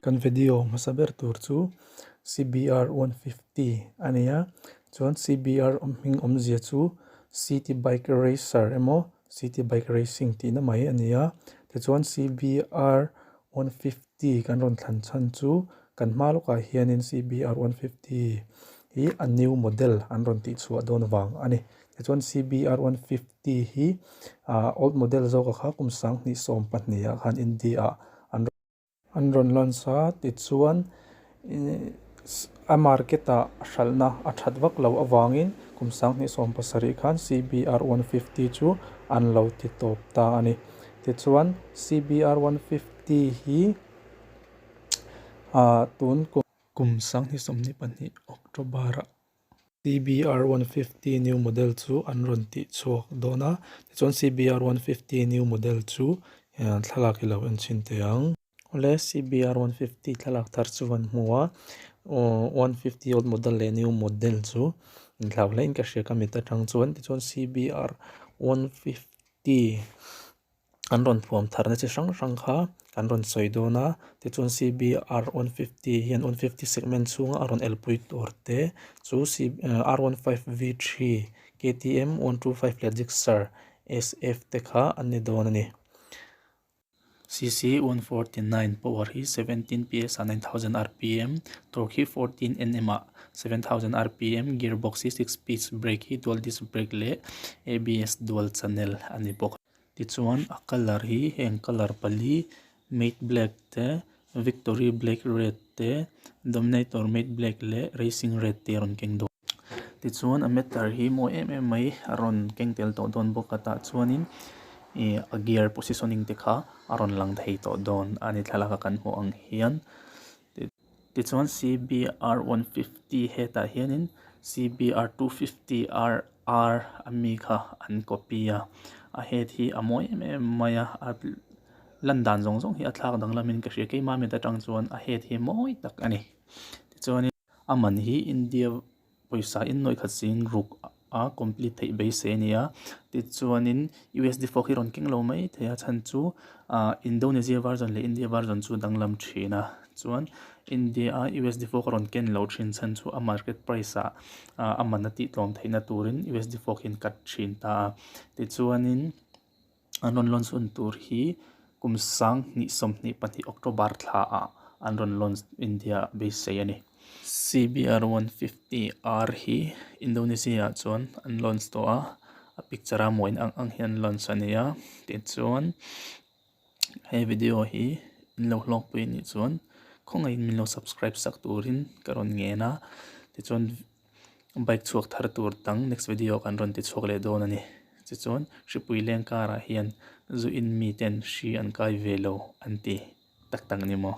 Kan video hmasa ber tur chu CBR 150 a ni a, chuan CBR hming awmzia chu City Bike Racer emaw City Bike Racing tihna mai a ni a, tichuan CBR 150 kan rawn thlan chhan chu kan hma lawkah hianin CBR 150 hi a new model an rawn tihchhuah dawn vang a ni. Tichuan CBR 150 hi ah old model zawk a kha kum 2012 ah khan India ah an an rawn launch a, tichuan a market ah hralhna a that vak loh avangin kum 2017 khan CBR 150 chu an lo ti tawp ta a ni. Tichuan CBR 150 hi ah tun kum kum 2022 October ah CBR 150 new model chu an rawn tih chhuak dawn a, tichuan CBR 150 new model chu thlalak hi lo en chhin teh ang. Awle CBR 150 thlalak thar chu an hmu a, 150 old model leh new model chu inthlau hle in ka hria ka mit atang chuan, tichuan CBR 150 an rawn thuam tharna chi hrang hrang kha an rawn sawi dawn a, tichuan CBR 150 hian 150 segment chhunga a rawn elpui tur te chu R 15 V 3 KTM 125 leh Gixxer SF te kha an ni dawn a ni. CC 149 power hi 17 PS ah 9000 rpm, torque hi 14 Nm ah 7000 rpm, gearbox hi 6 speed, brake hi dual disc brake leh ABS dual channel a ni bawk. Tichuan a colour hi heng colour pali matte black te, victory black red te, dominator matte black leh racing red te a rawn keng dawn. Tichuan a meter hi mawi em em mai a rawn keng tel tawh dawn bawk a tah chuanin ih a gear positioning te kha a rawn lang thei tawh dawn a ni thlalak a kan hmuh ang hian. Tichuan CBR 150 hetah hianin CBR 250 RR a mi kha an copy a, a head hi a mawi em em mai a, a lan dan zawng zawng hi a thlak danglamin ka hria keimah mit atang chuan a head hi mawi tak a ni. Tichuanin. A man hi India pawisa in nawih khat sing ruk a complete theih beisei a ni a, tichuanin USD fork hi rawn keng lo mai thei a chhan chu ah Indonesia version leh India version chu danglam thin a, chuan India a USD fork a rawn ken loh thin chhan chu a market price ah a man a tih tlawm theihna turin USD fork hi an cut thin ta a, tichuanin. An rawn launch hun tur hi kum 2022 October thla ah an rawn launch India ah beisei a ni. CBR 150 R hi Indonesia ah chuan an launch tawh a, a picture a mawi ang ang hian an launch a ni a, tichuan he video hi in lo hlawkpui anih chuan khawngaihin min lo subscribe sak turin ka rawn ngen a, tichuan Bike chhuak thar tur dang next video kan rawn ti chhuak leh dawn a ni. Tichuan hripui leng karah hian zu in miten hri an kai ve lo an ti tak tak ni maw?